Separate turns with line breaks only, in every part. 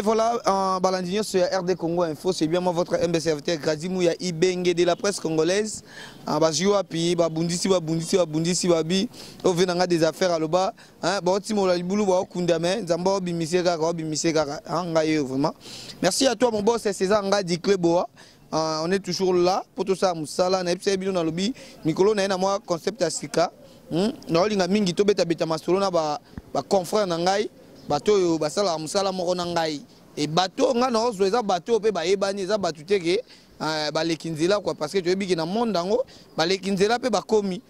Voilà, balandi nyonso ya RD Congo Info, c'est bien moi votre MBCFT Grady Mouya Ibenge de la presse congolaise. Bazwi wapi, babundisi babundisi babundisi babi ovenanga des affaires aloba, hein, baotimola libulu baokunda me nzambe obimise kaka obimise kaka, hein, ngai oyo vraiment. Merci à toi mon boss César Ngadi Cleboa. On est toujours là pour tout ça mosala nayebisa ye bino nalobi mikolo na ye na mwa concept ya sika. Naolinga mingi tobetabeta masolo na baconfrère na ngai, bato oyo basalaka mosala moko na ngai. E bato oyo ngai naozwa eza bato oyo mpe bayebani, eza bato te ke baleki nzela quoi, parce que toyebi ke na monde yango baleki nzela mpe bakomi.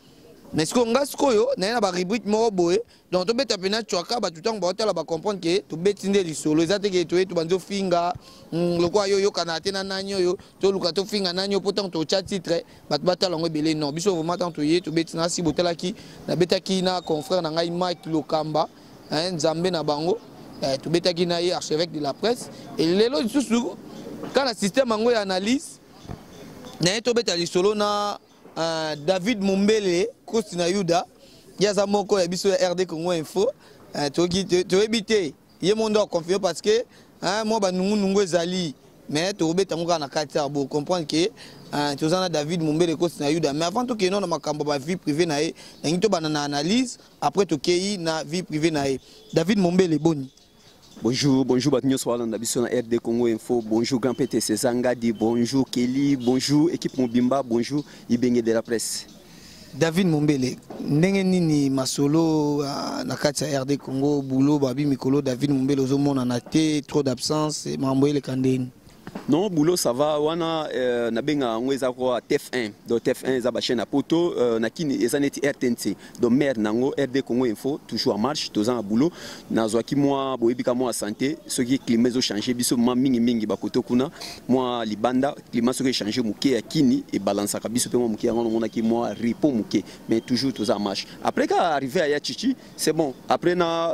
Mais sikoyo ngai sikoyo naye na barubrique moko boye, donc tobeta mpena cwaka bato ntango baotala bacomprendre ke tobeti nde lisolo. Eza te ke toye tobandi ofinga, lokola yo oyokana te na nani oyo toluka tofinga nani oyo mpo ntango totya titre bato batala yango ebele. Non, biso vraiment ntango toye tobeti na si botalaki nabetaki na confrère na ngai Mike Lokamba, hein, nzambe na bango, tobetaki na ye archevêque de la presse. E lelo lisusu kaka na système yango ya analyse na ye tobeta lisolo na David Mombele Kosti na Yuda, ye aza moko ya biso ya RD Congo Info. Toyebi te ye mo nde aconfirme parce que, hein, mwa banungunungu ezali, mais tokobeta yango kaka na kati ya bo comprendre ke toza na David Mombele Kosti na Yuda. Mais avant tokende na makambo ya ba vie privée na ye, nangi tobanda na analyse, après tokei na vie privée na ye. David Mombele, boni?
Bonjour, bonjour bato nyonso balanda biso na RD Congo Info. Bonjour grand PT César Ngadi, bonjour Kelly, bonjour équipe mobimba, bonjour Ibenge de la presse.
David Mombele, ndenge nini masolo na kati ya RD Congo, boulot babi mikolo David Mombele ozomonana te, trop d'absence, makambo eleka ndeni?
Non, boulot ça va, wana nabenga yango eza kwa TF1. Donc TF1 eza ba chaîne ya poto, na kini eza neti RTNC. Donc mère nango RD Congo Info toujours en marche, toza na boulot. Nazwaki mwa boyebi ka mwa santé, soki climat ezo changer biso mwa mingi mingi bakoto kuna, mwa libanda climat soki changer moke ya kini e balansaka biso pe mwa moke, yango namonaki mwa repos moke, mais toujours toza en marche. Après ka arrivé à ya Chichi, c'est bon. Après na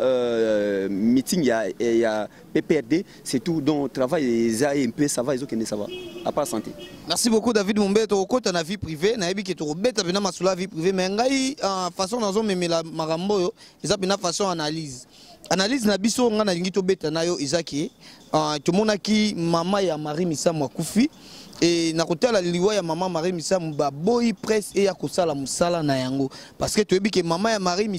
meeting ya PPRD, c'est tout. Donc travail eza un peu ça va, ezokende ça va. À part santé.
Merci beaucoup David Mombele, tokota na vie privée, nayebi ke tokobeta pena masolo ya vie privée, mais ngai façon nazomemela makambo oyo eza pena façon analyse. Analyse na biso ngai nalingi tobeta na yo eza ke tomonaki mama ya Marie Misamu akufi, e na kotala liwa ya mama Marie Misamu baboyi presse eya kosala mosala na yango, parce que toyebi ke mama ya Marie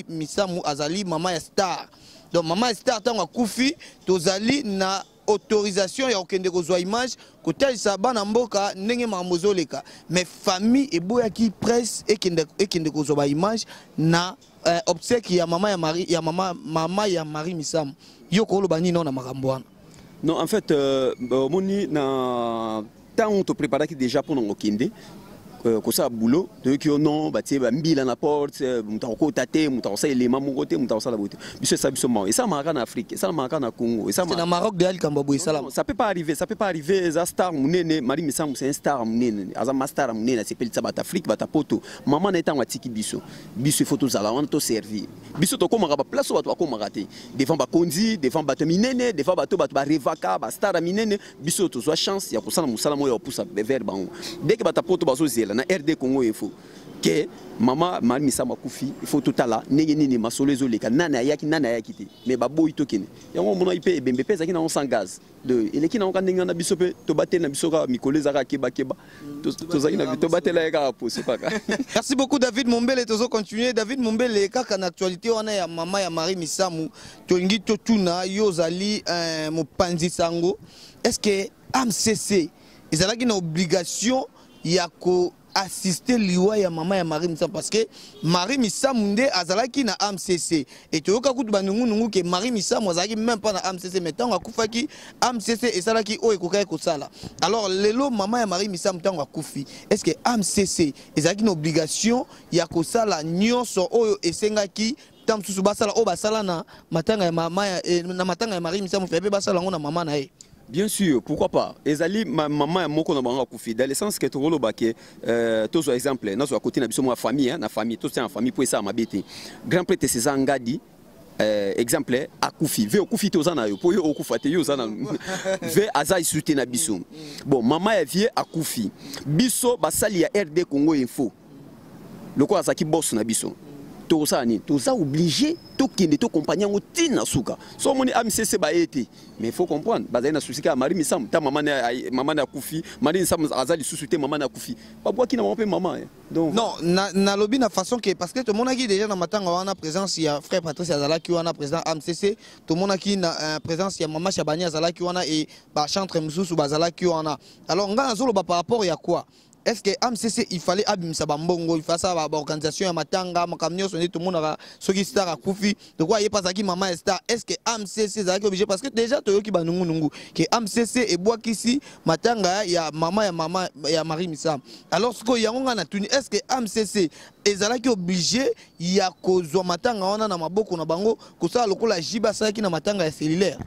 Misamu azali mama ya star. Donc mama ya star ntango akufi tozali na autorisation ya kokende kozwa image kotalisa bana mboka ndenge makambo ezoleka, mais famille eboyaki presse ekende kozwa ba image na obsèque ya mama ya Marie, ya mama ya Marie Misamu. Yo koloba nini na makambo wana?
Non, en fait, omoni na ntango topréparaki déjà mpona kokende kosala boulot, toyoki yo non, batie bambila na porte, moto akokota te, moto akosala elema moko te, moto akosala boye te. Biso esala biso mawa, esalamaka kaka na Afrique, esalamaka kaka na Congo.
C'est na Maroc de likambo boye esalama.
Ça peut pas arriver, ça peut pas arriver. Eza star monene, Marie Misamu c'est un star monene, aza ma star monene, asepelisa bato Afrique, bato poto. Mama na ye ntango atiki biso, biso il faut tozala wana toservir. Biso tokomaka baplace oyo bato bakomaka te, devant bakonzi, devant bato minene, devant bato barevaka bastar ya minene. Biso tozwa chance ya kosala mosala moko ya kopusa vers bango. Dès que bato poto bazozela na RD Congo Info ke mama Marie Misamu akufi, il faut totala ndenge nini masolo ezoleka, nani ayaki, nani ayaki te, mais baboyi tokende. Yango omonaki mpe ebembe mpe ezalaki nango sans gaz de eleki nango ka ndenge wana. Biso mpe tobateli na biso kaka mikolo ezalaka kebakeba, tozalaki na tobatela ye kaka poso kaka.
Merci beaucoup David Mombele, tozo continuer. David Mombele, kaka na actualité wana ya mama ya Marie Misamu, tolingi totuna yo ozali mopanzi sango, est-ce que AMCC ezalaki na obligation ya ko assister liwa ya mama ya Marie Misamu? Parce que Marie Misamu nde azalaki na AMCC et toyoka kutu banungunungu ke Marie Misamu azalaki même pas na AMCC, mais ntango akufaki AMCC esalaki oyo ekokaki kosala. Alors lelo mama ya Marie Misamu ntango akufi, est-ce que AMCC ezalaki na obligation ya kosala nyonso oyo esengaki ntango mosusu basala oyo basala na matanga ya mama ya, na matanga ya Marie Misamu, mpe basala yango na mama na ye?
Bien sûr, pourquoi pas. Ezali ma maman ya moko na bango akufi. Dans le sens que tokoloba ke tozwa exemple, nazwa côté na biso mwa famille, hein, na famille, totia na famille po esala mabe te. Grand prêtre César Ngadi, exemple akufi. Ve okufi te oza na yo, po yo okufa te, yo oza na ve aza isuté na biso. Bon, mama ya vie akufi. Biso basali ya RD Congo Info. Lokola azalaki boss na biso. Tokosala nini? Toza obligé tokende, toaccompagne yango ntina suka. So omoni AMCC baye te, mais il faut comprendre, bazali na souci kaka Marie Misamu. Ta mama mama na akufi, Marie Misamu aza lisusu te, mama na akufi, babwaki na mama mpe mama.
Donc non, nalobi na façon que, parce que tomonaki déjà na matanga wana présence ya frère Patrice azalaki wana, président AMCC. Tomonaki na présence ya mama Chabani azalaki wana et bachantre mosusu bazalaki wana. Alors ngai nazoloba par rapport ya quoi? Est ce que AMCC, il fallait abimisa bambongo, il fallait asala baorganisation ya matanga, makambo nyonso nde tomonaka soki star akufi? Tokoa ye mpe azalaki mama ya star. Est ce que AMCC ezalaki obligé? Parce que déjà toyoki banungunungu ke AMCC ebwakisi matanga ya mama ya mama ya Marie Misamu. Alors sikoyo yango ngai natuni: est ce que AMCC ezalaki obligé ya kozwa matanga wana na maboko na bango, kosala lokola jibe asalaki na matanga ya cellulaire?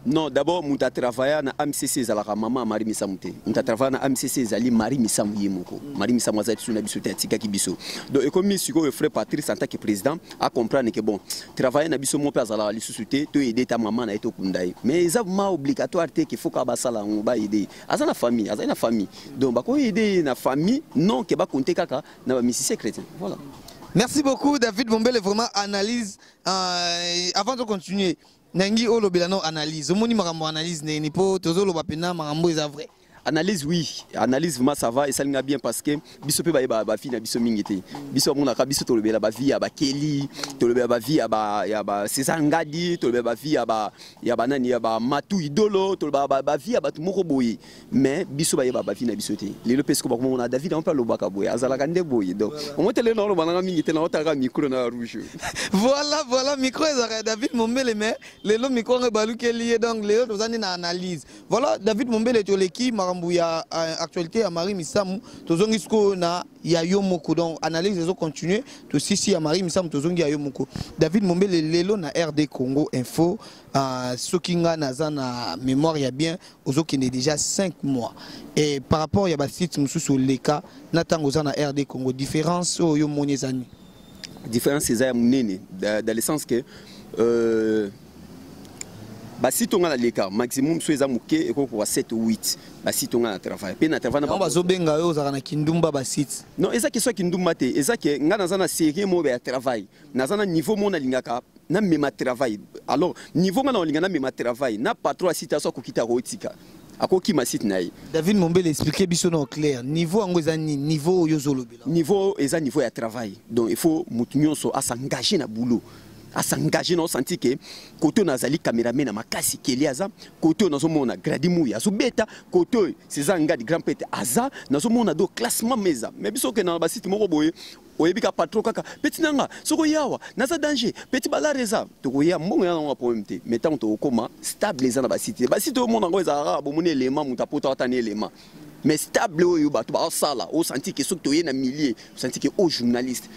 Non, d'abord moto atravailla na AMCC ezalaka mama Marie Misamu te. Moto atravailla na AMCC ezali Marie Misamu ye moko. Marie Misamu azali lisusu na biso te, atikaki biso. Donc ekomi sikoyo frère Patrice en tant que président acomprendre que bon, travaille na biso mo mpe azalaka lisusu te, toyede ta mama na ye, tokunda ye. Mais eza ma obligatoire te ke faut kaka basala yango, baaider. Aza na famille, azali na famille, donc bakoaider ye na famille, non ke bakonte kaka na bamusicien chrétien. Voilà.
Merci beaucoup, David Bombele. Vraiment analyse. Avant de continuer, nangi olobela no analyse, omoni makambo analyse ndeni mpo tozoloba mpena makambo eza vrai.
Analyse, oui, analyse vraiment ça va, esalinga bien, parce que biso mpe bayeba bavie na biso mingi te. Biso bamonaka biso tolobela bavie ya bakeli, tolobela bavie ya ba César Ngadi, tolobela bavie ya banani, ya bamatu idolo, tolobela bavie ya bato moko boye, mais biso bayeba bavie na biso te. Lelo mpe siko bakomona David mpe alobaka boye, azalaka nde boye. Donc omo te, lelo naoloba nanga mingi te, naotalaka micro na rouge.
Voilà, micro ezalaka ya David Mombele, mais lelo micro yango ebalukeli ye. Donc lelo toza nde na analyse. Voilà, David Mombele, toleki makambo ya actualité ya Marie Misamu, tozongi sikoyo na ya yo moko. Donc analyse ezocontinue. Tosisi ya Marie Misamu, tozongi ya yo moko, David Mombele. Lelo na RD Congo Info, soki nga naza na mémoire ya bien, ozokende déjà 5 mois. Et par rapport ya basite mosusu oleka na ntango oza na RD Congo, différence oyo omoni eza nini?
Différence eza ya monene dans le sens que basite nga naleka, maximum so eza moke, ekokoka 7 ou 8 basite nga na travail mpe na travail.
Yango bazobenga yo ozalaka na kindumba basite.
Non, eza question ya kindumba te. Eza ke nga naza na série moko ya travail, naza na niveau moko nalingaka namema travail. Alors niveau nga na olinga namema travail na patron ya site aso akoki te, akotika, akokima site na ye.
David Mombele, explique biso na clair, niveau yango eza nini, niveau oyo ozolobela?
Niveau eza niveau ya travail. Donc il faut motu nyonso asengage na boulot, asengage na osanti ke kote oyo nazali cameraman na makasi, Keli aza kote oyo, nazomona Gradi Muya azobeta kote oyo, César Ngadi grand prêtre aza, nazomona do classement meza. Mais biso okende na basite moko boye, oyebi ka patron kaka petit nanga, soki oyawa naza danger, petit balare eza, tokoya mbongo ya nango problème te. Mais ntango tokokóma stable, eza na basite te. Basite oyo omona yango ezalaka kaka bomoni elema, moto apota ata na elema, mais stable oyo bato baosala, osanti ke soki toye na milieu, osanti ke o journaliste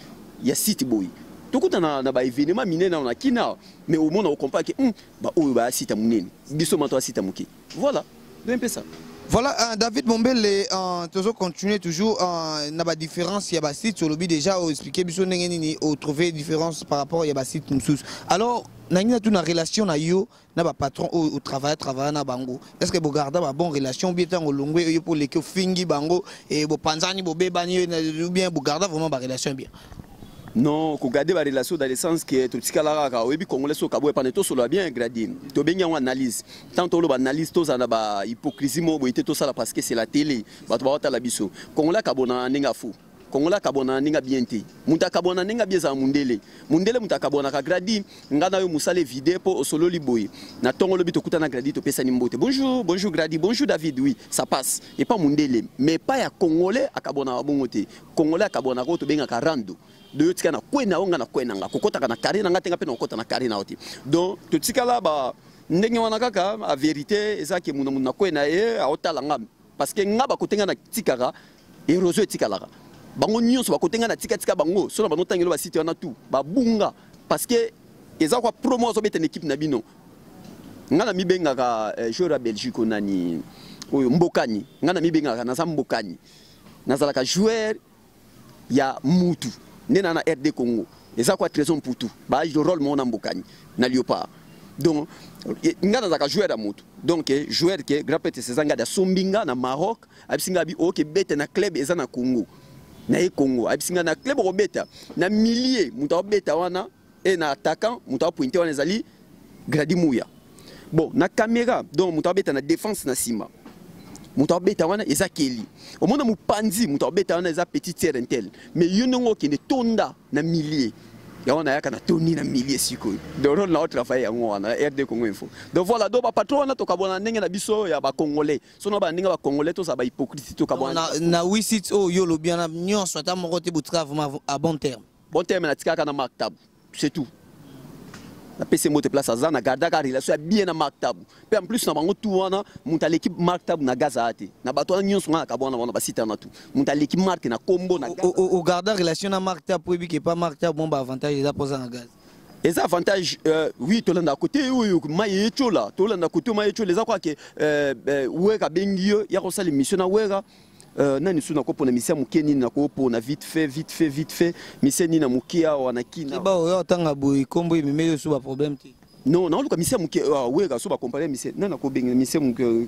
ya site boye, tokuta na baévénement minene awa na kina, mais omona okompa ke baoyo baya site ya monene, biso mato ya site ya moke. Voilà, donc mpe ça.
Voilà, David Mombele, toujours continuer toujours na ba différence ya ba site olobi déjà o expliquer biso ndenge nini o trouver différence par rapport ya ba site mosusu. Alors nangi na tuna, relation na yo na ba patron oyo o travailler na bango, est-ce que bogarda ba bonne relation, bien ntango olongwe yo mpo oleki ofingi bango e bopanzani, bobebani, ou bien bogarda vraiment ba relation bien?
Non, kogarder barelation dans le sens ke totikala kaka, oyebi, congolais so kaboye pane, tosolola bien gradi, tobengi yango analyse. Tant toloba analyse, tozala na bahypocrisie moko boye te, tosala parce que c'est la télé, bato baotala biso. Congolais akabona na ndenge afu, congolais akabona na ndenge bien te. Moto akabona na ndenge bien ezala mundele. Mundele moto akabonaka gradi. Nga na yo mosala evide mpo osololi boye na ntongo, lobi tokutana gradi, topesani mbote, bonjour, bonjour Gradi, bonjour David, oui, ça passe epa mundele. Mais pa ya congolais akabonaka bongo te. Congolais akabonaka oyo tobengaka rando do yo tika na kwe na yo, nga na kwe na nga, kokɔtaka na carré na nga te, nga mpe na kokɔta na carré na yo te. Donc totikala ba ndenge wana kaka. A vérité eza ke muna muna na kwe na ye aotala nga, parce que nga bakote nga na tikaka érosion etikalaka, bango nyonso bakote nga na tikatika bango so na bango ntangelo basite wana tu babunga, parce que eza kwa promo azobeta na équipe na bino. Nga na mibengaka joueur ya Belgique onani oyo mbokani, nga na mibengaka naza mbokani, nazalaka joueur ya mutu nde na RD Congo. Eza kwa Trésor Mputu baage rôle moko na mbokani na Léopard. Donc nga nazalaka joueur ya motu, donc joueur ke grand prêtre César Ngadi asombi nga na Maroc, abisi nga abi oke bete na club eza na Congo. Na ye Congo, ayebisi ngai na club okobeta na milieu, moto akobeta wana e na attaquant, moto apointe wana ezali Gradi Muya. Bon, na caméra, donc moto abeta na défense na nsima, moto abeta wana eza Keli. Omona mopanzi, moto abeta wana eza petit tiers intel. Mais yo ndenge okende tonda na milieu yango, nayaka na toni na milieu sikoyo. Donc rôle na otravaille yango wana, RD Congo Info. Donc voilà, donc bapatron wana tokabwana ndenge na biso ya bacongolais. Sono bandenge bacongolais tozala bahypocrite, tokabwana.
Na huit sites oyo yo olobi wana nyonso, ata moko te botika vraiment à bon terme?
Bon terme, natikaka na Mark Tabu, c'est tout. Napesi mbote place aza, na gardaka relation ya bien na Mark Tabu. Mpe en plus na bango tu wana, moto aleki Mark Tabu na gaz aya te. Na bato wana nyonso nga nakabwana wana, basite wana tu, moto aleki Mark na kombo na
Ogarda relation na Mark Tabu po oyebi ke pa Mark Tabu, bon, baavantage eza mpoza na gaz.
Eza avantage, oui. Tolanda kote oyo mai etyola, tolanda kote mai etyola, eza kwake Wera abengi yo ya kosala émission na Wera. Nani su nakopona misia moke nini nakopona vite fait, vite fait, vite fait, misia nini na moke awa na kina?
Ba oyo otanga boye, kombo ememeli oso baproblème te?
Non, naoluka misia moke. Wera so bakompare misia nani nakobenga misia moke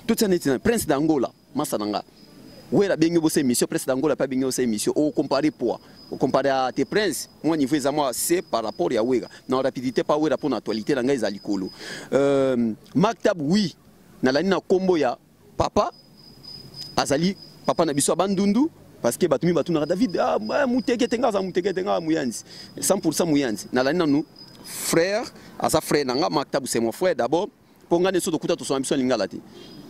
totia neti na Prince d'Angola, masa na nga. Wera abengi bosa émission, Prince d'Angola mpe abengi bosa émission. Okompare poids, okompare a te Prince mwa niveau eza mwa c par rapport ya Wera na rapidité pa Wera mpo na actualité na ngai eza likolo. Mark Tab, oui, nalandi na kombo ya papa, azali papa na biso ya Bandundu, parce que bato mingi batunaka David, ah, muteke te, nga aza muteke te, nga muyanzi 100 muyanzi. Nalandi nanu frère, aza frère na nga. Mark Tabu, c'est mon frère d'abord, mpo nga nde so tokuta tosoma biso lingala te,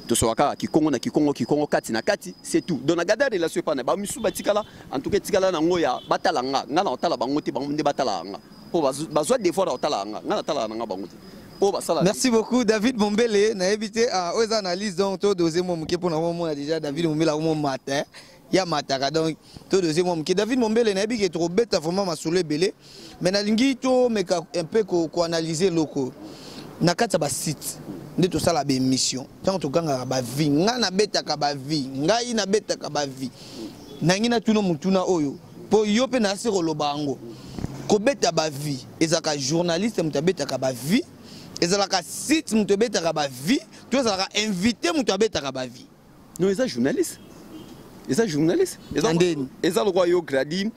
tosoka kaka kikongo na kikongo, kikongo kati na kati, c'est tout. Donc na garda relation epa na bamisu batikala. En tout cas etikala nango ya batala nga, nga na otala bango te, bango nde batalaka nga, mpo bazwa devoir ya kotalaka nga, nga natalaka na nga bango te, mpo basala.
Merci beaucoup, David Mombele. Nayebi te, oyo eza analyse, donc todose mwa moke mpona momona déjà David Mombele akomo matin ya mataka. Donc todose mwa moke David Mombele. Nayebi ke tokobeta vraiment masolo ebele, mais nalingi tomeka un peu koanalyse eloko na kati ya basite nde tosala baémission. Ntango togangaka bavues, ngai nabetaka bavues, ngai nabetaka bavues, nangi natuna motuna oyo mpo yo mpe nasi koloba yango. Kobeta bavues, ezalaka journaliste moto abetaka bavues, ezalaka site moto ebetaka bavues, to ezalaka invité moto abetaka bavues?
Non, eza journaliste, eza journaliste.
Na ndeni?
Eza lokwa yo Gradi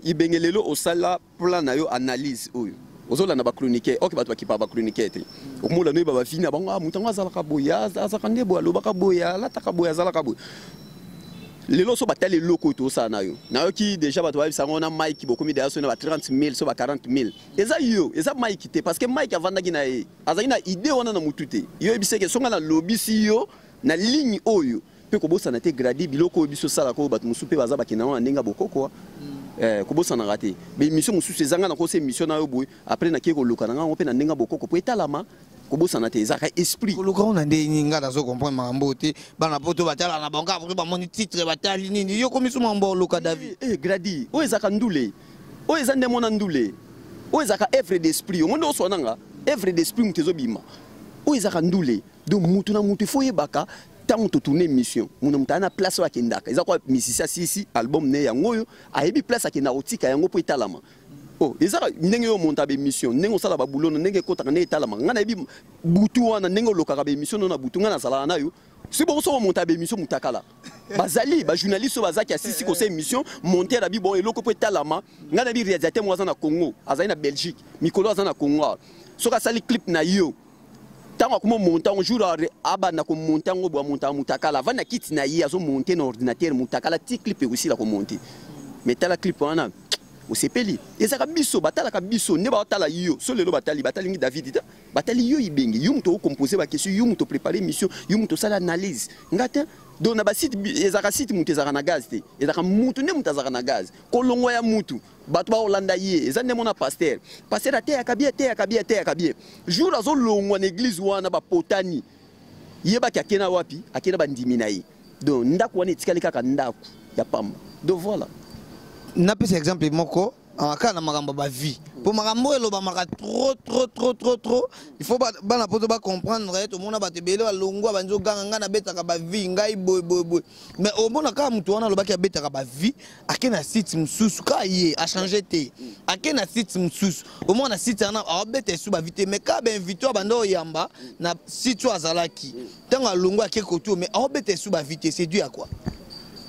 Ibenge, lelo osala plan na yo, analyse oyo ozolanda bachroniqueur. Ok, bato bakipaka bachroniqueur te. Okomona noyeba bavues na bango. Ah, moto yango azalaka boye, azalaka nde boye, alobaka boye, alataka boye, azalaka boye. Lelo so batali eloko oyo tozosala na yo, nayoki déjà bato bayebisa yango na Mike, bokomi deya so na ba 30 000, so ba 40 000. Eza yo, eza Mike te, parce que Mike avandaki na ye, azalaki na idée wana na motu te. Yo oyebisi eke songa nalobisi yo na ligne oyo mpe kobosana te Gradi, biloko oyo biso osalaka oyo, bato mosusu mpe baza bakenda wana ndenge ya bokoko. Kobosanaka te baémission mosusu ezanga na kosa émission na yo boye, après nakie koluka na ngango mpe na ndenge ya bokoko po etalama. Kobosana te, ezalaka esprit.
Koluka ngo na ndenge nini? Ngai nazo comprendre makambo te. Bana poto batala na bango kaka bamoni titre, batali nini. Yo komi so makambo oluka, David?
Gradi, oyo ezalaka ndule, oyo eza nde mona ndule, oyo ezalaka œuvre d'esprit. Omoni oswa nanga œuvre d'esprit, moto ezobima, oyo ezalaka ndule. Donc mutu na mutu ifo oyebaka ntango totourne émission, mutu na mutu aya na place oyo akendaka. Eza kwa musicien asisi album ne yango oyo, ayebi place akendaka kotika yango mpo etalama. Oh, eza ndenge yo omonta baémission, ndenge osala babulono, ndenge ekotaka, ndenge etalama. Ngai nayebi butu wana ndenge olokaka baémission no na butu. Ngai nazalaka na yo soki bongo, soki omonta baémission mutakala, bazali bajournaliste oyo bazaki asisi kosa émission, monteur abi bon eloko mpo etalama. Ngai nayebi réalisateur moko aza na Congo, azali na Belgique, mikolo aza na Congo awa. Soki asali clip na yo, ntango akoma monte yango, jour abanda komonte yango boye, amontaka mutakala, avandi na kiti na ye, azomonte na ordinateur mutakala ti clip ekosila komonte. Mais tala clip wana, osepeli. Ezalaka biso batalaka biso nde baotala yo. So lelo batali, batalingi David te, batali yo Ibenge, yo moto okompose baquestion, yo moto oprépare émission, yo moto osala analyse, nga te. Donc na basite ezalaka site moto ezalaka na gaz te, ezalaka mutu nde moto azalaka na gaz. Kolongwa ya mutu, bato baolanda ye. Eza nde mona pasteur, pasteur ateyaka bien, ateyaka bien, ateyaka bien, jour azolongwa na église wana, bapotani, yebaki akena wapi, akena bandimi na ye. Donc ndako wana etikali kaka ndako ya pamba. Donc voilà.
Napesa exemple moko kaka na makambo ya bavues, mpo makambo oyo elobamaka trop, trop, trop, trop, trop. Il faut bana poto bacomprendre. Tomona bato ebele balongwa, banzi oganga: ngai nabetaka bavues, ngai boye boye boye. Mais omona kaka moto wana alobaki abetaka bavues, ake na site mosusu, kaka ye achange te, ake na site mosusu, omona na site wana aobeta esu bavues te. Mais kaka bainvité oyo banda oyamba na site oyo azalaki, ntango alongwa ake kotu, mais aobeta esu bavues te. C'est dû à quoi?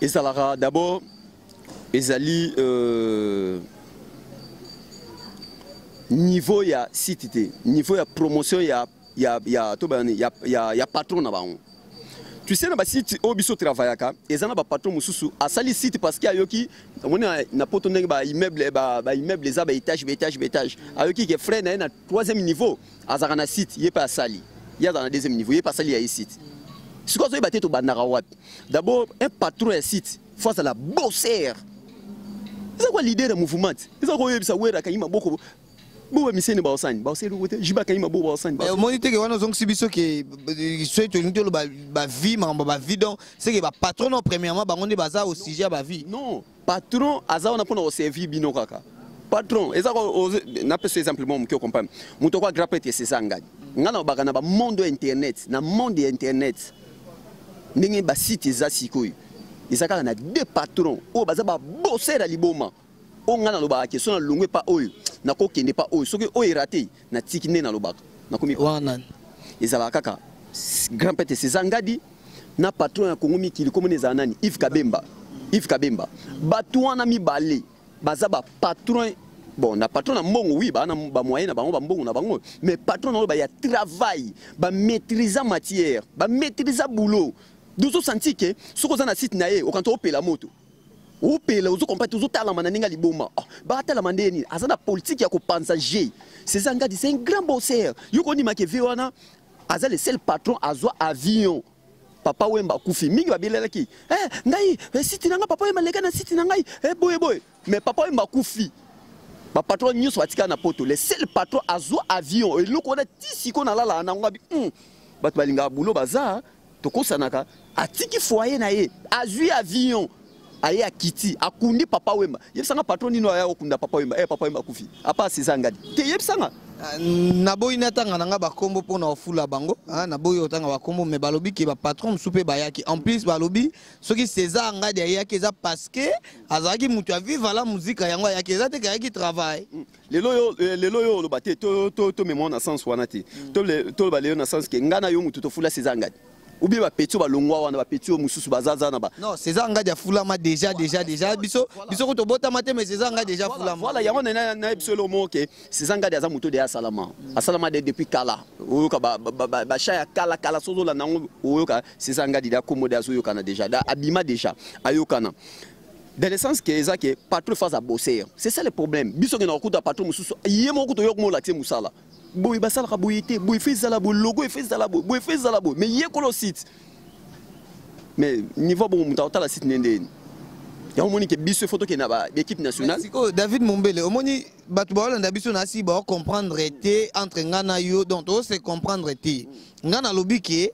Ezalaka d'abord Ezali niveau ya site te, niveau ya promotion ya to bayani ya patron na bango. Tu sais, na basite oyo biso travaillaka, eza na bapatron mosusu asali site parce que ayoki, omoni na poto ndenge baimmeuble baimmeuble eza baétage, baétage, baétage, ayoki ke frère na ye na troisième niveau azalaka na site, ye mpe asali. Ye azala na deuxième niveau, ye mpe asali ya ye site. Sikoyo azoyeba te tobandaka wapi. D'abord, un patron ya site faut azala bosser, eza kwa leader ya mouvement te. Eza koyebisa Wera akangi maboko bo bamisene baosani baoseli te, jiba akangi maboko baosani.
Omoni teke wana ozongisi biso ke soki tolingi toloba bavie, makambo bavie, donc c'est que bapatron no, premièrement bango nde baza au sujet ya bavie.
Non, patron aza wana mpona koservir bino kaka. Patron eza napesa exemple moko moke, ocomprendre. Moto okwa grand prêtre César Ngadi, ngai na obaka na bamonde ya internet, na monde ya internet ndenge basite eza sikoyo, eza kaka na deux patron oyo baza babosera liboma. Oyo ngai nalobaka ke so nalongwe pa oyo, nakokende pa oyo, soki oyo erate, natiki. Nde nalobaka nakomi
wana.
Ezalaka kaka grand prêtre César Ngadi na patron ya Kongo Mikili, komona ezala nani, Yves Kabemba. Yves Kabemba, bato wana mibale baza bapatron. Bon, na patron na mbongo, oui, baa na bamoyen na bango, bambongo na bango, mais patron na oyo baya travail, bamaîtrisa matière, bamaîtrisa boulot. Ozosentir ke soki oza na site na ye, okanta opela moto, opela, ozokomprendre te, ozotalama na ndenge ya liboma. Oh, batalama ndenge nini? Aza na politique ya kopanza g. César Ngadi, c'est un grand bosseur. Yo kondimaka eve wana aza le seul patron azwa avion. Papa Wemba akufi, mingi babelelaki: eh, ngai site na ngai, Papa Wemba leka na site na ngai, boye boye. Mais Papa Wemba akufi, bapatron nyonso batikala na poto. Le seul patron azwa avion, eloko wana ti sikoyo nalalaka nango abi bato balingaka bulo baza tokosanaka. Atiki foyer na ye, azwi avion, aye, akiti, akundi Papa Wemba. Yebisanga patron nini aya okunda Papa Wemba? Papa Wemba akufi, apa César Ngadi te, yebisanga.
Naboyi natanga na nga bakombo mpona ofula bango. Naboyi otanga bakombo, mais balobi ke bapatron mosusu mpe bayaki. En plus balobi soki César Ngadi ayaki, eza parce que azalaki moto ya Viva la Musica, yango ayaki, eza te ke ayaki travail.
Lelo oyo oloba te, tomema na sens wana te. Toloba lelo na sens ke ngai na yo motu tofula César Ngadi ou bien bapeti oyo balongwa wana, bapeti oyo mosusu bazaza na ba
Non, César Ngadi afulama déjà, déjà, déjà. Biso ko tobotama te, mais César Ngadi déjà afulama.
Voilà, yango na biso eloko moko ke César Ngadi aza moto de asalama, asalama de depuis kala. Oyoka bacha ya kala kala, so ozolanda yango, oyoka César Ngadi da kombo de azoyokana déjà, da abima déjà, ayokana dans le sens ke eza ke patron face à bosser. C'est ça le problème. Biso ke na kokuta patron mosusu, ye moko kuta oyoka molakise mosala boye, basalaka boye te, boye fe ezala boye, logo efe ezala boye, boye fe ezala boye, mais ye kolo site, mais niveau bongo moto akotala site nde ndeni. Yango omoni ke biso ifo tokende na baéquipe nationale.
Sikoyo David Mombele, omoni bato baolanda biso na asi baocomprendre te entre nga na yo, donc tose comprendre te. Nga nalobi ke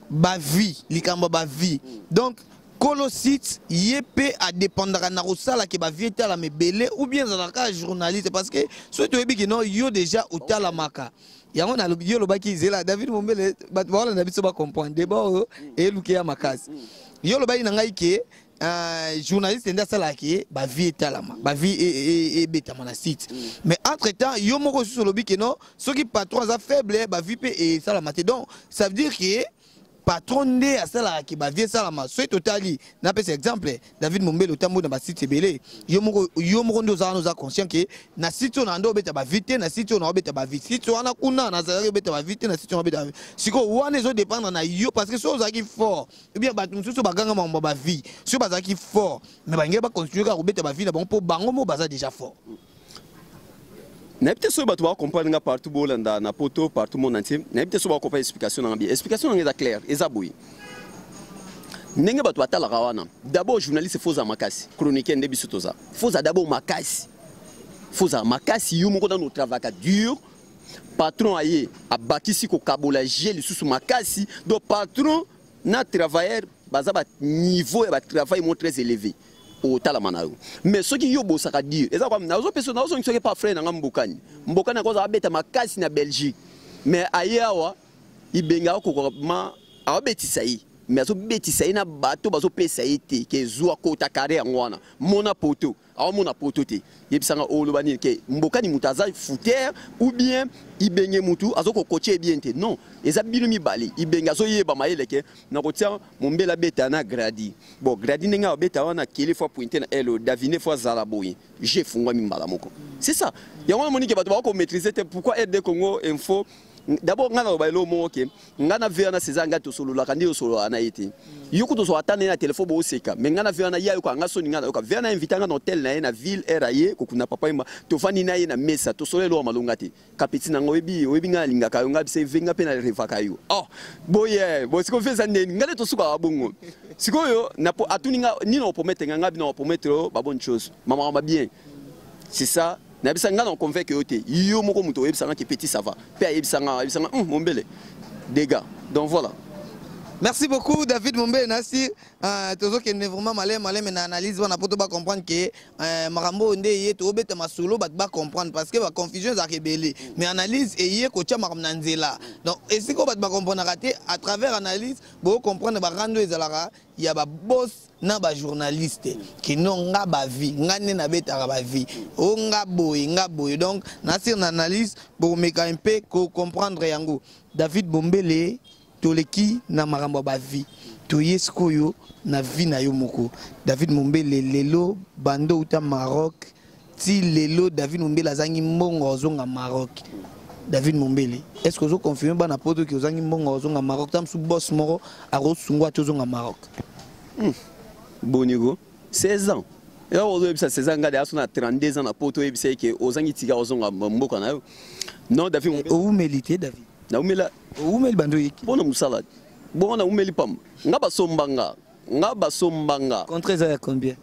bavie, likambo ya bavie, donc kolo site ye mpe adépendaka na kosala ke bavie etalama ebele ou bien ezalaka journaliste? Parce que soki toyebi ke no yo déjà otalamaka, yango nalobi yo olobaki zela David Mombele, bato baolanda biso bacomprendre débat oyo eyeluki ya makasi. Yo olobaki na ngai ke journaliste nde asalaka ye bavie etalama, bavie ebetama na site, mais entre temps yo moko susu olobi ke non, soki patron aza faible, bavie mpe esalama te. Donc ça veut dire ke patron nde asalaka ke bavie esalama. Soki totali, napesa exemple, David Mombele, otamboli na basite ebele, yo moko nde oza wana, oza conscient ke na site oyo na nde obeta bavie te, na site oyo na obeta bavie, site wana kuna nazalaki obeta bavie te, na site wana obeta bavie. Sikoyo wana ezodépendre na yo, parce que soki ozalaki fort ou bien bato mosusu baganga makambo ya bavie, soki bazalaki fort, mais balingi bacontinue kaka kobeta bavie na bango mpo bango mo baza déjà fort.
Nayebi te soki bato bakocomprendre nga partout, bolanda na poto, partout monde entier. Nayebi te soki bakocomprendre explication nanga bien. Explication nanga eza claire, eza boye: ndenge bato batalaka wana, d'abord journaliste faut ozala makasi, chroniqueur nde biso toza, faut ozala d'abord makasi, faut ozala makasi yo moko nano otravaka dur. Patron aye, abakisi kokabola je lisusu makasi. Donc patron na travailleur baza baniveau ya batravail mo très élevé, otalama na yo. Mais soki yo bosaka dire, eza kwa nazopesa, nazongi soki pa frère nanga Mbokani. Mbokani akozala abeta makasi na Belgique, mais aye awa, ibenga akokoka ma aobetisa ye. Mais azobetisa ye na bato bazopesa ye te ke zwa kota kare yango wana, mona poto, aomona poto te. Yebisanga, oloba nini ke mbokani moto aza fouteur ou bien Ibenge mutu azokokotie bien te? Non, eza bino mibale. Ibenge azoyeba mayele ke nakotia Mombele abeta na Gradi. Bon, Gradi ndenge abeta wana, kele fois pointe na elo Davine fois azala boye, je efungwami mbala moko. C'est ça yango namoni ke bato bakomaîtrise te. Pourquoi RD Congo Info? D'abord, ngai naloba eloko moko ke ngai na ve wana César, ngai tosololaka nde osololaka na ye te. Yo kutu ozwaka ata na ye na telefone, booseka. Mais ngai na ve wana, ye ayoka nga soni, ngai nayoka. Ve wana invite nga na hotel na ye na ville aire, aye kokunda papa yemba, tovandi na ye na mesa, tosolo eloko ya malonga te. Kapeti na nga, oyebi, oyebi ngai nalingaka yo, ngai bisa eve ngai mpe narevaka yo. Oh boye bo sikoyo ve eza ndeni ngai nde tosukaka bongo. Sikoyo atuni nga nini opromettre nga, ngai bino opromettre yo babonne chose, mamakamba bien. C'est ça nayebisa ngai na convaincre yo te, yo moko moto oyebisa nga ke petit, ça va. Mpe ayebisa nga, ayebisa nga Mombele dégâts. Donc voilà.
Merci beaucoup, David Mombele. Nasi tozokende vraiment maleme maleme na analyse wana po to bacomprendre ke makambo oyo nde eye tobeta masolo, bato bacomprendre, parce que baconfusion ezalaka ebele. Mais analyse eye kotia makambo na nzela. Donc esika oyo bato bacomprendraka te, à travers analyse bocomprendre barando ezalaka ya baboss na bajournaliste kino nga bavi nga nde nabetaka bavi o nga boye, nga boye. Donc nasir na analyse bokomeka mpe kocomprendre yango. David Bombele, toleki na makambo ya bavi, toye sikoyo na vie na yo moko. David Mombele, lelo bando uta Maroc ti lelo, David Mombele azangi mbongo ozonga Maroc. David Mombele, est ce que ozoconfirme bana poto ki ozangi mbongo ozonga Maroc? Ta mosu boss moko akosungwa ati ozonga Maroc.
Bonigo 16 ans ya ozoyebisa 16 ans, ngai aso na 32 ans na poto, oyebisa ye ke ozangi tika ozonga mboka na yo? Non, David Mombele.
Oumeli te, David.
Naumela.
Oumeli bando oyeki.
Mpona mosala bongo naumeli pamba, nga basombanga, nga basombanga.
Contrat eza ya combien?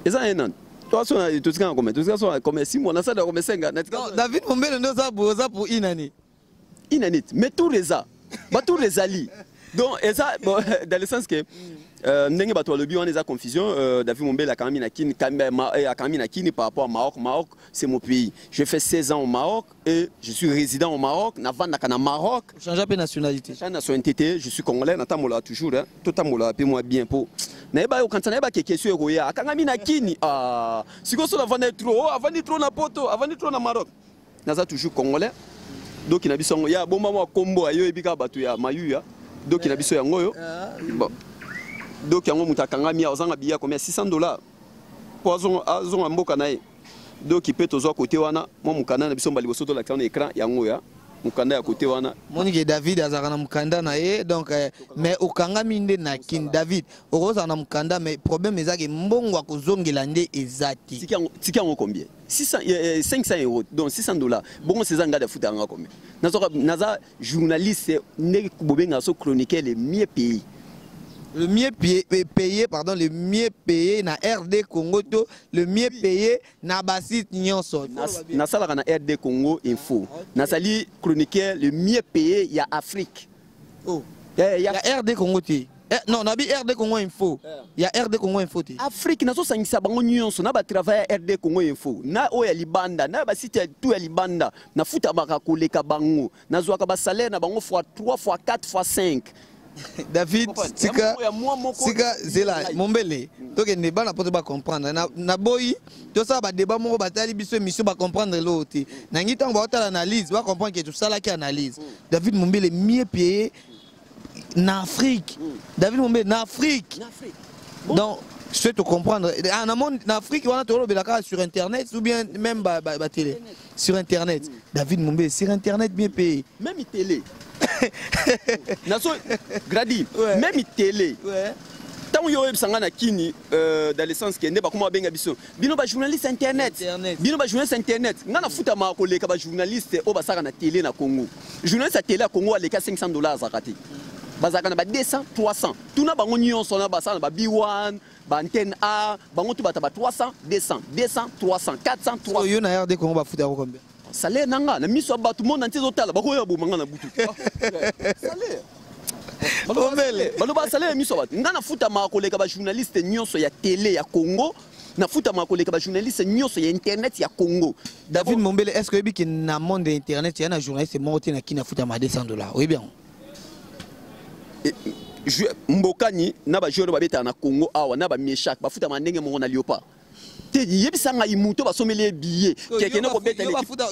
Eza ye nani toasona, totika na combien, totika so na combien? 6 mois nasala combien? 5 natika.
Non, David Mombele nde oza boye, oza pour une année.
Une année, mais tour eza batour ezali. Donc eza bon, dans le sens que ndenge bato balobi wana eza confusion. David Mombele akangami na Kini, akangami na Kini par rapport à Maroc. Maroc, c'est mon pays. J'ai fait 16 ans au Maroc et je suis résident au Maroc, navandaka na Maroc.
Change mpe nationalité?
Change nationalité te, je suis congolais. Natambolaka toujours, hein. Totambolaka mpe mwa bien mpo nayeba yokanisa, nayeba ke question ekoya akangami na Kini. Ah, sikoyo so navandi trop, oh, avandi trop na poto, avandi trop na Maroc. Naza toujours congolais. Doki na biso yango ya bomba mwa kombo ayo, oyebi kaka bato ya mayuya. Doki na biso yango oyo. Bon, doki yango, moto akangami awa ozanga biya combien? 600 $ mpo azonga mboka na ye. Doki mpe tozwa kote wana mwa mokanda na biso mba liboso tolakisa wana écran yango ya mokanda ya kote wana.
Monike David azalaka na mokanda na ye. Donc mais okangami nde na Kini. David, okozala na mokanda, mais problème ezaki mbongo akozongela nde eza te.
Tiki yango combien? 600, 500 euros, donc 600 $. Bongo César Ngadi afuta yanga combien? Naza journaliste ndenge bobengaka so chroniqueur le mieux payé.
Le mieux payé, payé, pardon, le mieux payé na RD Congo to le mieux payé na basite nyonso?
Nasalaka na RD Congo Info. Nazali chroniqueur le mieux payé ya Afrique.
Oh.
Eh,
ya RD Congo te? Eh, non, nabi RD Congo Info, ya RD Congo Info te.
Afrique, nazosangisa bango nyonso na batravail ya RD Congo Info na oyo ya libanda na basite ya tu ya libanda. Nafutamaka koleka bango, nazwaka basalaire na bango fois 3 fois 4 fois 5.
David, tika.
Ya mwa moko.
Sika zela, Mombele, tokende bana mpo to bacomprendre na boyi tosala badébat moko. Batali biso émission, bacomprendre eloko te. Nangi ntango baotala analyse, bacomprendre ke tosalaki analyse. David Mombele, mieux payé na Afrique. David Mombele na Afrique.
Na Afrique.
Donc je te comprendre, ah, na monde, na Afrique wana tolobela kaka sur internet ou bien même ba télé? Sur internet. David Mombele sur internet bien payé.
Même télé nazo gradi. Même télé. Ntango yo oyebisa nga na Kini, dans le sens ke nde bakoma babenga biso, bino bajournaliste internet.
Internet.
Bino bajournaliste internet, nga nafutamaka koleka bajournaliste oyo basalaka na télé na Congo. Journaliste ya télé ya Congo aleka 500 $ azalaka te. Bazalaka na ba 200, 300. Tuna bango nyonso na basala na ba B1, ba Antenne A, bango tu bata ba 300, 200, 200, 300, 400, 300.
Yo na RD Congo bafuta yango combien?
Salaire na nga, na miso ya bato, monde entier ezotala, bakoya boma nga na butu. Salaire.
Mombele.
Baloba salaire ya miso ya bato. Nga nafutamaka koleka bajournaliste nyonso ya télé ya Congo, nafutamaka koleka bajournaliste nyonso ya internet ya Congo.
David Mombele, est ce que oyebi ke na monde ya internet ya na journaliste moko te na Kini afutama 200 $? Oyebi yango?
Mbokani na bajoueur oyo babetaka na Congo awa na bameshak bafutama ndenge moko na Léopard te. Yebisa ngai, moto basomeli ye billet kekende kobeta.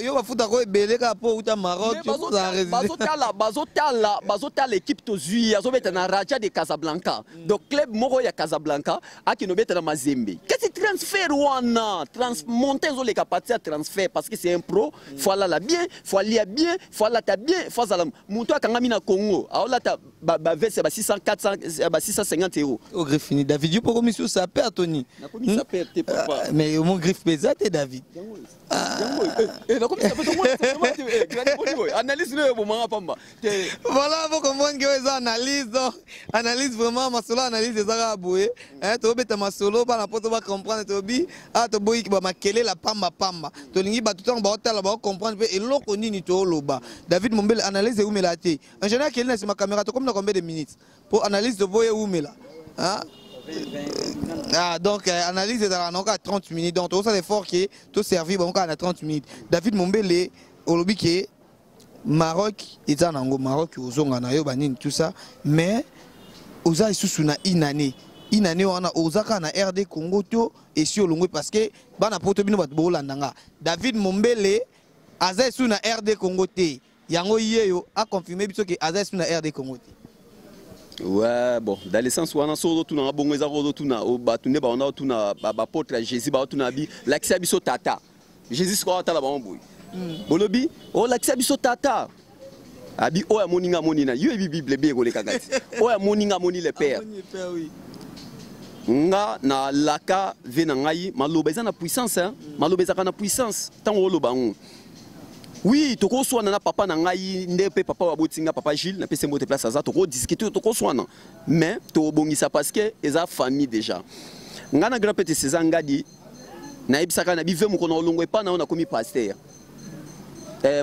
Yo bafutako ebele kaka mpo outa Maroc.
Bazotala, bazotala, bazotala équipe tozwi ye, azobeta na Raja de Casablanca, donc club moko ya Casablanca, akende obeta na Mazembe. Kasi transfert wana, montant ezoleka parti ya transfert, parce que c'est un pro, faut alala bien, faut alia bien, faut alata bien, faut azala moto akangami na Congo, aolata baveste ya ba 600, 400, ba 650 euros.
O griffe fini, David, yo mpo komi su saper, Tony.
Nakomi saper te, papa.
Mais mo griffe mpe eza te, David.
Analyse no ebomanga pamba.
Voilà, faut comprendre que eza analyse. Donc analyse vraiment, masolo analyse eza kaka boye. Tobeta masolo bana mpo to bacomprendre. Tobi a toboyi bamakelela pamba pamba, tolingi bato ntango baotala baocomprendre mpe eloko nini tooloba. David Mombele, analyse eumela te. Ingénieur akeli na nsima caméra, tokomi na combien de minutes mpo analyse toboyi eumela? Ah, donc analyse ezalaka nango kaka 30 minutes, donc tozosala effort ke toservir bango kaka na 30 minutes. David Mombele, olobi ke Maroc eza nango, Maroc ozonga na yo banini, tout ça, mais oza lisusu na une année, une année wana oza kaka na RD Congo to esi olongwe? Parce que bana poto, bino bato boolanda nga, David Mombele aza esu na RD Congo te. Yango ye yo aconfirme biso ke aza esu na RD Congo te.
Ouais, bon, dans le sens wana, so ozotuna nga bongo, eza ozotuna bato nde baona otuna baapôtre ya Jésus, baotuna bi lakisa biso tata. Jésus sikoyo atala bango boye, bolobi olakisa biso tata, abi oyo amoni nga amoni na yo. Ebi Bible ebi ekolekaka ti oyo amoni nga amoni le Père. Nga na laka ve na ngai, maloba eza na puissance, hein? Maloba ezalaka na puissance ntango oloba yango. Oui, tokoswana na papa na ngai nde mpe papa oyo aboti nga, papa Gilles, napesi mbote place aza. Tokodiscute, tokoswana, mais tobongisa parce que eza famille déjà. Nga na grand prêtre César Ngadi nayebisaka na bive mokolo na olongo epa na yo, nakomi pasteur,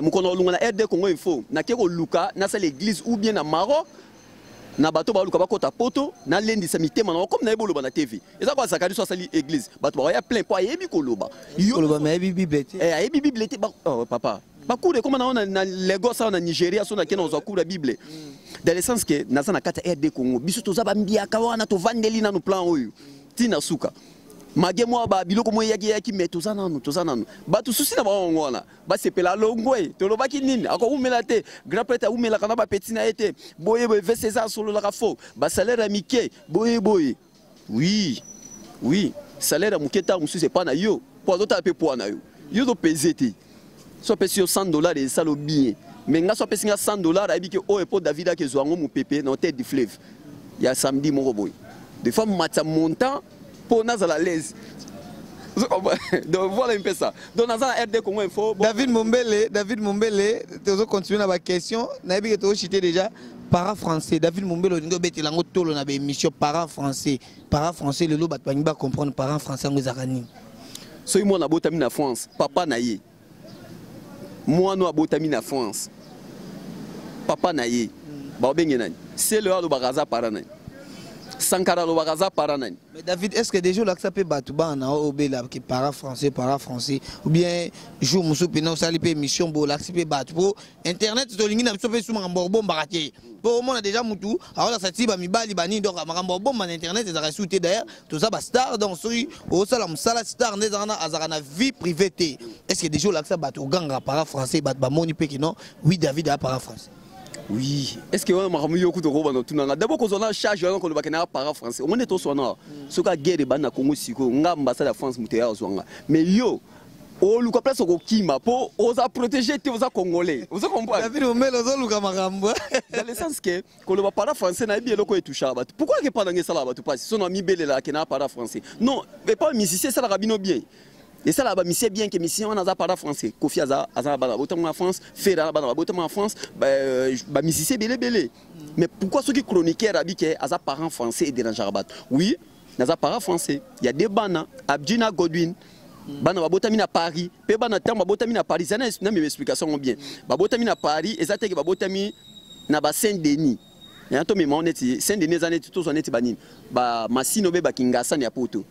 mokolo na olongo na RD Congo Info, nake koluka nasala église ou bien na Maroc na bato baluka bakɔta poto, nalendisa mitema na comme nayebi oloba na TV. Eza kwa Zakari so asali église, bato bakoya plein mpo ayebi koloba.
Koloba, mais ayebi Bible te.
Ayebi Bible te. Oh, papa, bacours ekoma nango na Lagos awa, na Nigeria, so nakende kozwa cours ya Bible, dans le sens ke naza na kati ya RD Congo. Biso toza bambiaka wana, tovandeli nanu plan oyo ntina suka mage mwa babiloko mo eyaki eyaki, mais toza nanu, toza nanu. Bato susi na bango yango wana basepela longwe. Tolobaki nini? Akowumela te, grand prêtre awumelaka na bapeti na ye te. Boye boye, vese eza asololaka fo basalaire ya mike boye boye. Oui, oui, salaire ya moke ntango mosusu epa na yo mpo azotala mpe poids na yo, yo ozopese te. So apesi yo 100 dollar, esala bien, mais nga so apesi nga 100 dollar, ayebi ke oyo mpo David akezwa yango mopepe na Hôtel du Fleuve ya samedi moko boye. Des fois matisa montant mpo nazala l'aise. Donc voilà un peu ça. Donc naza na RD Congo Info.
Bon. David Mombele, David Mombele, tozo continuer na ba question. Nayebi ke tozo citer déjà parent français. David Mombele, olingi obetela yango tolo na ba émission parent français. Parent français, lelo bato balingi ba comprendre parent français yango ezalaka nini?
Soki mwana abotami na France, papa na ye, mwana oyo abotami na France, papa na ye baobenge nani? Sele oyo alobaka aza parent nani? Sankara alobaka aza parent nani?
Mais David, est-ce que déjà olakisa mpe bato bana oyo obelaka parent français, parent français, ou bien jour mosusu mpena osali mpe émission bo olakisi mpe bato? Mpo internet tolingi na biso mpe su makambo obombaka te, mpo omona déjà mutu aolakisa ti bamibali banini. Donc makambo obomba na internet ezalaka su te. D'ailleurs toza bastar, donc soki osala mosala star nde ezalaka na azalaka na vie privée te. Est ce que déjà olakisa bato ogangaka parent français, bato bamoni mpe ke non, oui, David aya parent français?
Oui, est ce que wana makambo yo kuta okobanda otunanga d'abord kozwa na charge wana kolobaka na parent français? Omoni toswana soki aguerre ebandi na Congo sikoyo, nga ambassade ya France moto ya azwanga, mais yo oluka place okokima mpo oza protégé te, oza Congolais, oza comprendre.
David Omele, ozoluka makambo.
Dans le sens que koloba parent français, nayebi eloko etouchaka bato. Pourquoi ke mpa nanga esalaka bato mpasi? So na mibelelaka na parent français, non, epa musicien esalaka bino bien, esalaka bamusicien bien ke musicien wana aza parent français. Kofi aza, aza na bana babotama na France, Ferre na bana babotama na France, bamusicien ebele ebele. Mais pourquoi soki chroniqueur abi ke aza parent français, edérangeaka bato? Oui, naza parent français ya deux bana, Abdi na Godwin, bana babotami na Paris. Mpe bana ntango babotami na Paris, eza na meme explication ngo bien. Babotami na Paris, eza teke babotami na ba Saint Denis ya tomema neti Saint Denis, eza neti tozwa neti banini, bamasino be bakingasani ya poto.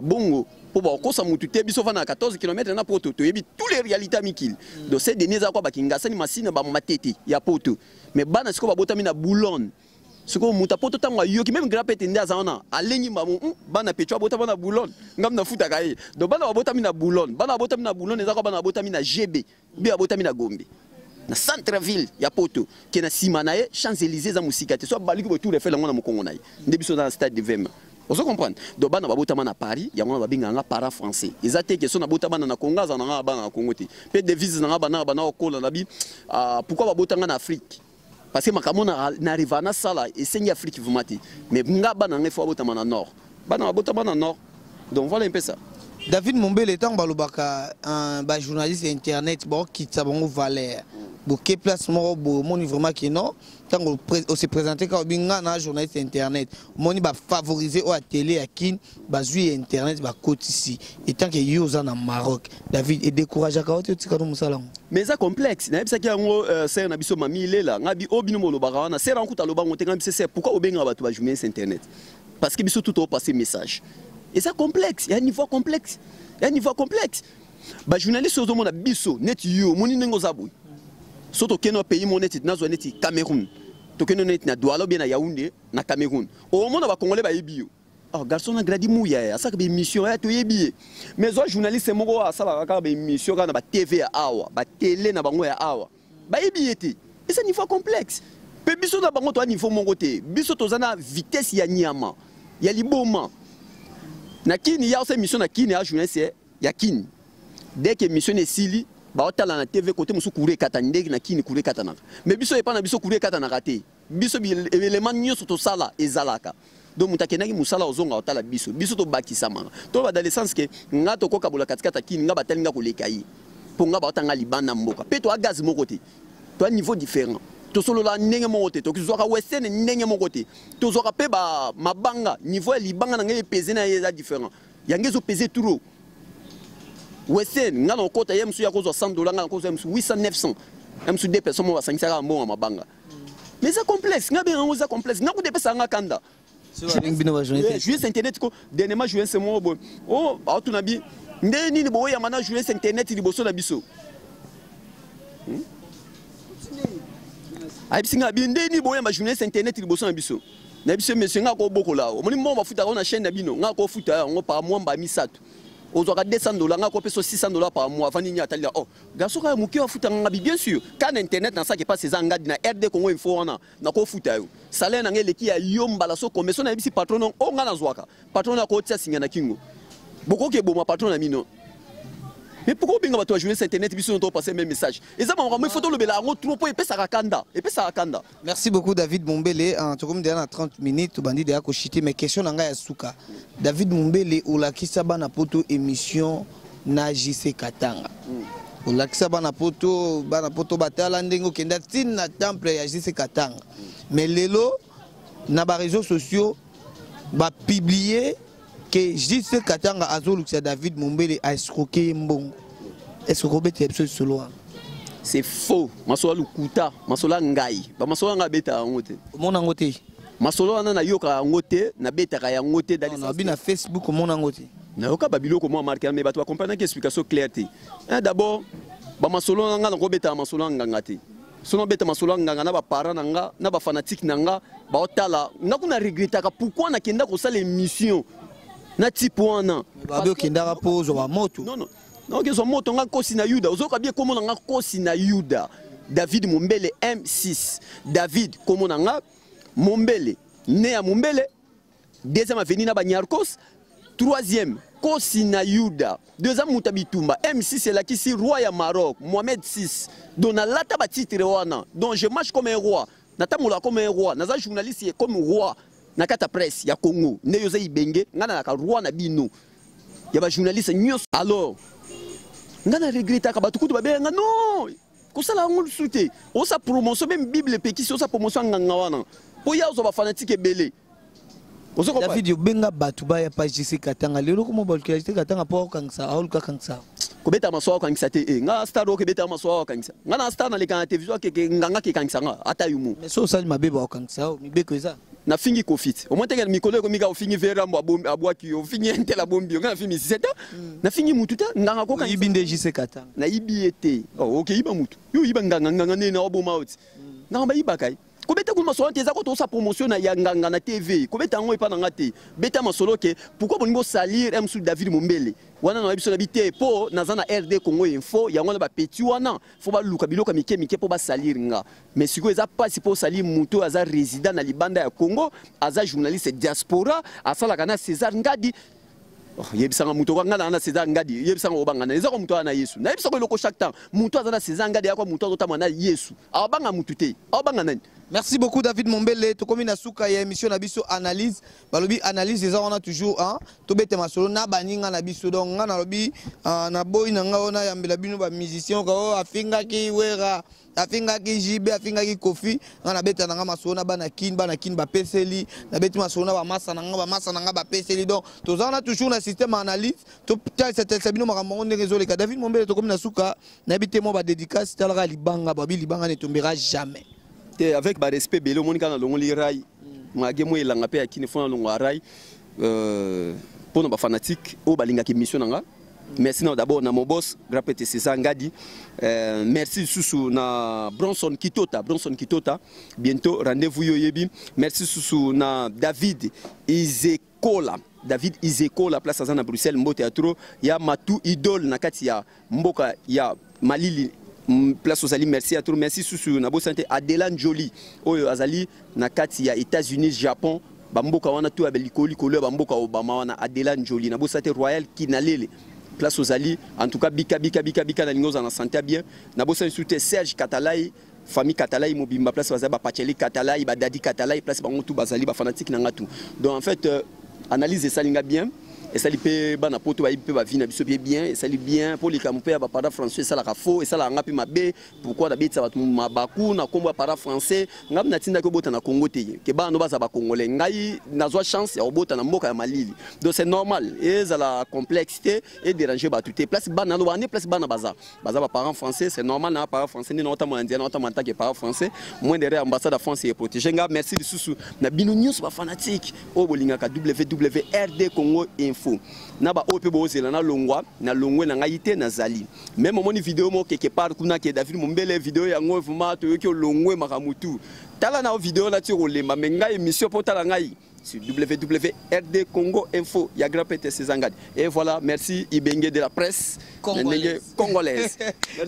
Bongo mpo bakokosa mutu te, biso vanda na 14 km na poto, toyebi tous les réalités ya mikili. Donc Saint Denis eza kwa bakingasani, masina, bamatete ya poto. Mais bana sikoyo babotami na Boulogne. Sikoyo moto apoto ntango ayoki même grand pete nde aza wana alengi mbamo, bana pecho abotama na Boulogne, ngam nafutaka ye. Donc bana babotami na Boulogne, bana babotami na Boulogne eza kwa bana babotami na GB mpe babotami na Gombe na centre ville ya poto ke na nsima na ye Champs Élysées eza mosika te, so abaliki boye Tour Eiffel yango na mokongo na ye nde biso na stade de VM. Ozo comprendre? Donc bana babotama na Paris, yango wana babengaka nga parent français. Eza te ke so nabota bana na Congo, aza na nga bana na Congo te. Mpe devise na nga bana bana okola na bi, pourquoi babotanga na Afrique? Parce que makambo na arriva na sala esengi Afrique vraiment te. Mais nga bana nga faut babotama na nord. Bana babotama na nord. Donc voilà un peu ça.
David Mombele, ntango balobaka bajournaliste internet baokitisa bango valeur, boke place moko boye, omoni vraiment ke non, ntango ose présente kaka obi nga na journaliste internet, omoni bafavoriser oyo ya télé ya Kine, bazwi internet bakotisi etant que yo oza na Maroc. David, edécourageaka yo te otika no mosala yango?
Mais eza complexe. Nayebisaki yango sere na biso mami Ilela, nga bi oyo bino bolobaka wana, sere ankuta aloba ngo te. Nga biso sere, pourquoi obengaka bato bajournaliste internet? Parce que biso tout topasser message. Eza complexe, ya niveau complexe, ya niveau complexe. Bajournaliste ozomona biso neti yo omoni ndenge oza boye, so tokende na pays mo neti nazwa neti Cameroun, tokende neti na Douala bien na Yaoundé na Cameroun, omona bacongolais bayebi yo: "Oh, garçon na Gradi Muya asalaka baémission ya toyebi ye." Mais zwa journaliste moko oyo asalaka kaka baémission kaka na batv ya awa, batele na bango ya awa, bayebi ye te. Eza niveau complexe. Mpe biso na bango toza niveau moko te. Biso toza na vitesse ya nyama ya liboma. Na Kini ya osala émission na Kini ya journaliste ya Kini, dès que émission esili, baotala na TV côté mosusu, courant ekatani. Ndenge na Kini courant ekatanaka, mais biso epa na biso courant ekatanaka te. Biso élément nyonso tosala ezalaka. Donc moto akendaki mosala ozonga otala biso, biso tobakisamaka. Toloba dans le sens ke nga tokokabola katikati ya Kini, nga batali nga koleka ye, mpo nga baotanga libanda mboka. Mpe toa gaz moko te, toa niveau différent, tosolola ndenge moko te, tozwaka western ndenge moko te, tozwaka mpe mabanga. Niveau ya libanga na ngai epese na ye eza différent, yango ezopese trop. Western nga na okota ye mosusu ya kozwa 100 dollar, nga na kozwa ye mosusu 800, 900, ye mosusu deux personnes moko basangisaka mbongo ya mabanga. Mais eza complexe, nga benga yango eza complexe. Nga kuta epesaka nga kanda.
Babengi bino bajournaliste.
Journaliste internet ko dernièrement journaliste moko boye o aotuna bi nde nini boyamba na journaliste internet liboso na biso. Ayebisi nga bi nde nini boyamba journaliste internet liboso na biso. Na biso monsieur, nga kobokola omoni mbongo bafutaka na chaîne na bino, nga kofuta yango par mois mba misato, ozwaka 200 dollar, nga kopesa 600 dollar par mois. Avandi nini, atali: "Oh, garçon kaka moke afuta nga." Bi bien sûr, ka na internet nasaki epasi eza ngadi na RD Congo Info wana, nakofuta yo salaire na nga eleki ya yo mbala. So kombe so nayebisi patron non oyo nga nazwaka, patron na akotia singa na kingo, bokoki eboma patron na bino. Mais pourquoi obenga bato ya journaliste internet? Biso to passer même message, eza makambo il faut tolobela yango trop mpo epesaka kanda, epesaka kanda.
Merci beaucoup, David Mombele. Tokomi déjà na 30 minutes, tobandi déjà koshite, mais question na ngai ya suka. David Mombele, olakisa bana poto émission na JC Katanga, olakisa bana poto, bana poto batala ndenge okenda ntina na temple ya JC Katanga. Mais lelo na baréseaux sociaux bapublier ke JC Katanga azolukisa David Mombele aescroquer ye mbongo. Est ce que okobetela biso lisolo wana?
C'est faux, masolo ya lokuta, masolo ya ngai, bamasolo ya ngai abetaka yango te.
Omona yango te?
Masolo wana nayokaka yango te, nabetaka yango te. Dans le sens
Nabi na Facebook omona yango te?
Nayoka babiloko mwa marke, mais bato bakomprenaki explication claire te. D'abord bamasolo na nga, nakobetaka masolo ya nganga te. So nabeta masolo ya nganga na baparent na nga na bafanatike na nga baotala nga kuna, regretaka pourquoi nakenda kosala émission na type wana.
Babi okendaka mpo ozwa bamoto.
Non, non, naokezwa moto nga Nkosi na Yuda. Ozoyoka bien, kombo na nga Nkosi na Yuda, David Mombele M6. David kombo na nga, Mombele ne ya Mombele, deuxième avenue na banyarkos, troisième Kosi na Yuda, deuxième moto ya bitumba. M6 elakisi roi ya Maroc Mohamed 6. Donc nalata batitre wana, donc je marche comme un roi, natambolaka comme un roi, naza journaliste comme roi na kati ya presse ya Congo. Nde yo oza ibenge, ngai nalaka roi na bino ya bajournaliste nyonso. Alors ngai na regretaka, bato kutu babenganga non, kosala yango lisusu te, osa promotion, même Bible epekisi osa promotion ya nganga wana mpo ya ozwa bafanatike ebele. Ozo comprendre?
David, obenga bato baya pa JC Katanga, lelo koma balukela JC Katanga mpo akokangisa, aoluka akangisa.
Kobeta masolo akangisa te. E nga star oyo kobeta masolo akangisa nga na star, naleka na télévision, akeke nganga kekangisa nga ata yumu.
Mais so osali mabe, bakokangisa yo, mibeko eza.
Nafingi Kofi te, omoi teke mikolo ekomi kaka ofingi verambo, abwaki yo, ofingi intel, abombi yo. Nga nafingi misise te, nafingi mutu te, nganga kokangisa.
Oyibi nde JC Katanga.
Nayibi ye te. Oh, ok, yiba mutu yo, yiba nganga, nganga nene oboma oti, nganga bayibaka ye. Kobeta kuna masolo te, eza ko tosa promotion na ya nganga na TV. Kobeta yango epa na nga te. Beta masolo ke pourquoi bolingi bosalir M sous David Mombele. Wana na biso na bite po naza na RD Congo Info, yango na ba petit wana faut baluka biloko mike mike po basalir nga. Mais sikoyo eza pasi po salir muto aza résident na libanda ya Congo, aza journaliste diaspora, asalaka na César Ngadi. Oh, yebisanga moto nga na na César Ngadi, yebisanga obanga na eza ko moto na Yesu. Nayebisaka eloko chaque temps. Moto aza na César Ngadi ya ko moto azotama na Yesu. Abanga moto te. Abanga nani?
Merci beaucoup David Mombele. Tokomi na suka ya émission na biso analyse. Balobi analyse eza wana toujours hein. Tobete masolo na baninga na biso donc nga nalobi na boyi na nga ona yambela bino ba musicien ka o afingaki Wera, afingaki JB, afingaki Kofi, nga na beta na nga masolo na bana kin, bana kin ba peseli, na beti masolo na ba masa na nga, ba masa na nga ba peseli. Donc toza wana toujours na système analyse. To talisa talisa bino makambo ngo ndenge ezoleka. David Mombele tokomi na suka na bite mo ba dédicace talaka libanga, babi libanga ne tombera jamais.
Te avec ba respect belé omoni kana longoli rai mage mo elanga pe akini fona longo rai pour ba fanatique o balingaki mission nanga. Merci na d'abord na mon boss grand prêtre César Ngadi. Merci susu na Bronson Kitota, Bronson Kitota bientôt rendez-vous yo yebi. Merci susu na David Izekola, David Izekola place aza na Bruxelles mbote ya trop ya Matou idole na kati ya mboka ya Malili. Place ozali, merci à tout, merci susu na bosante Adela Njoli oyo azali na kati ya États-Unis, Japon, bamboka wana tout ya likoli likolo ya bamboka Obama wana Adela Njoli na bosante Royal Kinalele place ozali, en tout cas bika bika bika bika na lingoza na santé bien na bosante sute Serge Katalai, famille Katalai mobimba place bazali ba Pacheli Katalai, ba Dadi Katalai place bango tout bazali ba fanatique na nga tout. Donc en fait analyse esalinga bien, esali pe bana poto bayebi pe ba vie na biso bien bien, esali bien pour likambo pe ya ba para français esalaka faux, esalaka nga pe mabe. Pourquoi nabetisa bato mabaku na kombo ya para français? Ngai natindaki obota na Congo te, ke bana no baza ba congolais. Ngai nazwa chance ya kobota na mboka ya malili, donc c'est normal ezala complexe te e déranger bato te. Place bana no bane, place bana baza baza ba parents français, c'est normal na parents français nde naotambola nzela, naotambola en tant que parent français, moins derrière ambassade ya France e protéger nga. Merci lisusu na bino nyonso ba fanatique oyo bolingaka WWRD Congo Info na ba oyo mpe bozela na longwa na longwe na ngai te nazali. Même omoni vidéo moko quelque part kuna ke David Mombele vidéo yango vraiment toyoki olongwe makambo tu. Tala na vidéo na ti kolemba, mais ngai émission po tala ngai sur WWRD Congo Info ya grand prêtre César Ngadi. Et voilà, merci Ibenge de la presse
congolaise.
Congolaise.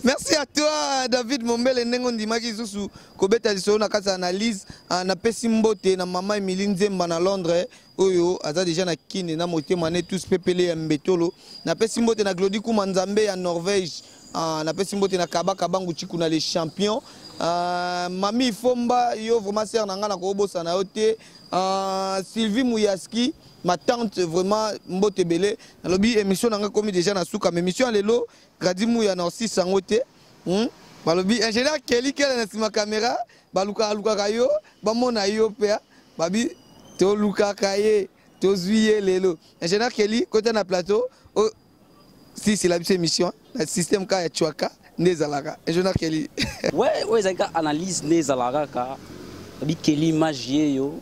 Merci à toi David Mombele ndenge ondimaki lisusu kobeta lisolo na kati ya analyse. Napesi mbote na mama Emilie Nzemba na Londres oyo aza déjà na Kine na motema ne tous pepele ya Mbetolo. Napesi mbote na Glody Kuma Nzambe ya Norvège. Napesi mbote na Kabaka Bangu Chiku na les champions. Mami Fomba yo vraiment sœur na nga na kobosa na yo te. Sylvie Mouyaski ma tante vraiment mbote belé. Nalobi émission na nga komi déjà na suka, mais émission lelo Grady Mouya na aussi sango te. Balobi ingénieur Kelly Kele na sima caméra baluka luka yo bamona yo pe babi tolukaka ye tozwi ye lelo. Ingénieur Kelly kota na plateau oh, si c'est la émission na système ka ya chwaka nde ezalaka. Ingénieur Kelly.
Ouais, ouais, ezalaka analyse nde ezalaka kaka. Babi Kelly image ye yo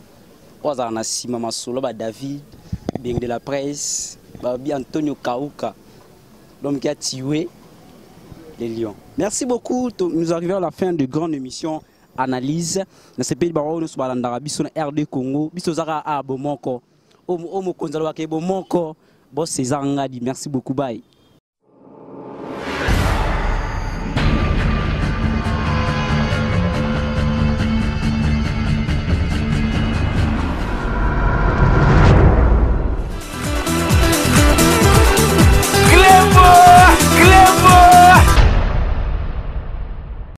oyo azalaka na nsima masolo ba David Beng de la presse, babi Antonio Kauka, l'homme qui a tué les lions. Merci beaucoup, nous arrivons à la fin de grande émission analyse. Na sepeli ba oyo nyonso balandaka biso na RD Congo, biso tozalaka a bomoko. Oyo mokonzi alobaka ye bomoko, bo César Ngadi. Merci beaucoup, bye.